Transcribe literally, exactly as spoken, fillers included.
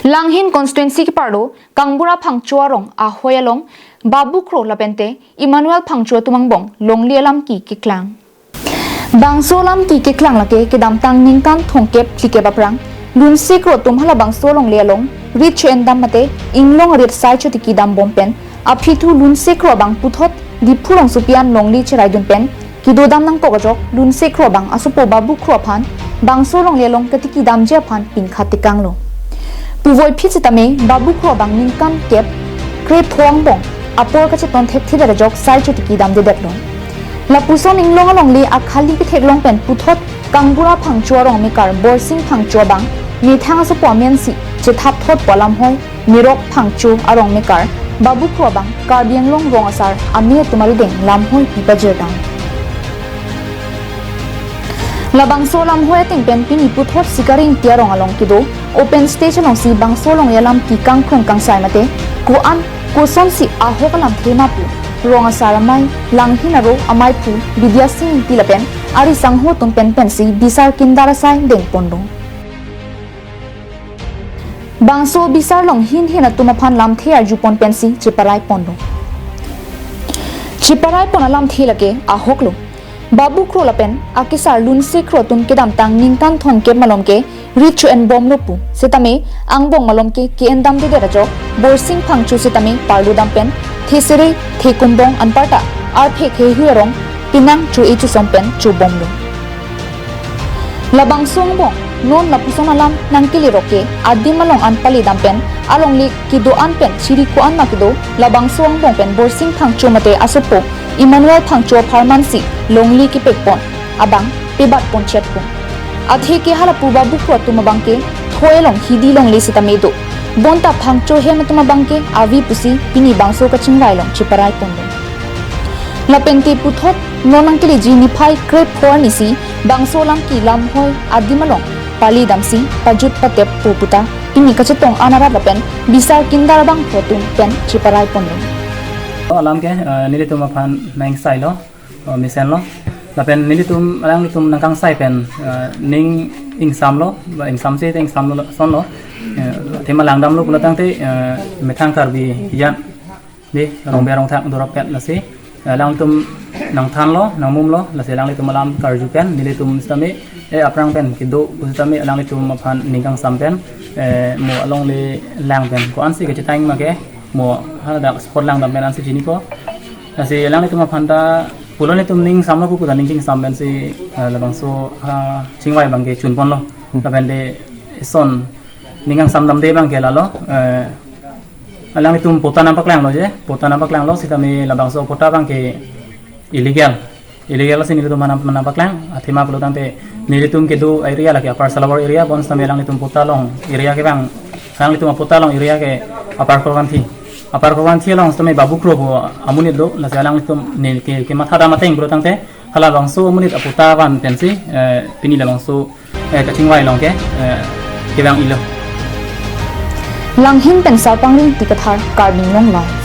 Langhin constituency keparlo Kangbura Phangcho arong ahoi along Babu Kro lapente Emmanuel Phangcho atum angbong longli alam ki keklang. Bangso alam ki keklang lake kedamtang ningkan thomkep phlikep aphrang Lunse Kro atum halabangso alongle along rit cho-en dam mate inglong arit sai chotiki dam bom pen aphi thu Lunse Kro abang puthot Diphu rongsopi an longli cheraidun pen kedodam nangkok ajok Lunse Kro abang asopo Babu Kro aphan bangso alongle along ketiki damji aphan pinkhat tekanglo. Puvoiphit sitame Babu Kro abang ningkan kep krepho angbong apor kacheton thekthedet ajok sai chotiki damdedetlo. Lapuson inglong alongle akhali ketheklong pen puthot Kangbura Phangcho arong mekar Borsing Phangcho abang methang asopo amensi chethap thotpo alamhoi Mirok Phangcho arong mekar Babu Kro abang Karbi Anglong rong asar ame atum arideng lamhoi pi pajirdam. Labangso lamhoi ateng pen pini puthot Sikari Ingti arong along kedo open stage alongsi bangso along alam ki kangkrung kangsai mate ko-an kosonsi ahok alamthe ma pu rong asar amei Langhin aro amei pu Bidya Sing Ingti lapen ari sangho atum pen pensi bisar kindar asai dengpon do. Bangso bisar along hin hin atum aphan lamthe arjupon pensi cheparai pon do. Cheparai pon alamthe lake ahoklo. Babu Kro lapen akesar Lunse Kro atum kedamtang ningkan thomkep malom ke rit cho-en bomlo pu. Sitame angbong malom ke ke-en damdedet ajok Borsing Phangcho sitame parlu dam pen thesere thekumbong anparta arphek hehui arong penang cho-e chosom pen chobomlo. Labangso angbong non lapuson alam nangkele rok ke adim along an pale dam pen alongle kedo-an pen chiri ko-an ma kedo labangso angbong pen Borsing Phangcho mate asopo Emmanuel Phangcho apharmansi longli kepekpon abang pebatpon chetpon. Athe ke halapu Babu Kro atum abang ke thoi along hidi longle sitame do. Bonta Phangcho hem atum abang ke avi pusi pini bangso kachingvai along cheparai pon do. Lapente puthot non nangkeleji niphai krepho arnisi bangso alam ki lamhoi adim along pale damsi pajut patep po puta pini kachetong an arat lapen bisar kindar abangphu atum pen cheparai pon do. Alam ke, eh, nelitum aphan nangsailo, eh, mesenlo. Lapen nelitum, alanglitum nangkangsai pen, eh, ning ingsamlo, ba ingsamsi te ingsamlo, sonlo. Eh, athema langdamlo pulo tangte, eh, methang Karbi jan di rongbe rongthak dorop pen lasi, eh, alanglitum nangthanlo, nangmumlo, lasi alanglitum alam karju pen nelitum sitame, eh, aphrang pen kedo pu sitame alanglitum aphan ning kangsam pen, eh, mo alongle lang pen ko-ansi kachetang ma ke mo haladak spot langdam pen ansi chinipo. Lasi alanglitum aphan ta pulo nelitum ning samlo pu puta ning chingsam pensi, eh, labangso, ah, chingvai abang ke chunponlo. Hmm. Lapen de ison ning kangsam damde abang ke lalo, eh, alanglitum patta nangpaklanglo je, patta nangpaklanglo sitame labangso patta abang ke illegal. Illegal si nelitum mana, mana paklang, athema pulo tangte nelitum kedo area lake Upper Salawar area, bonsitame alanglitum patta along area ke abang, alanglitum patta along area ke Upper Korkanthi. Upper Korkanthi along sitame Babu Kro pu amonit do, lasi alanglitum ne ke, kematha dam ateng pulo tangte halabangso amonit apatta van pensi, eh, pini labangso, eh, kachingvai along ke, eh, kevang-ilo. Langhin pen Sarpang Ringti Kathar, Karbi Anglong Live.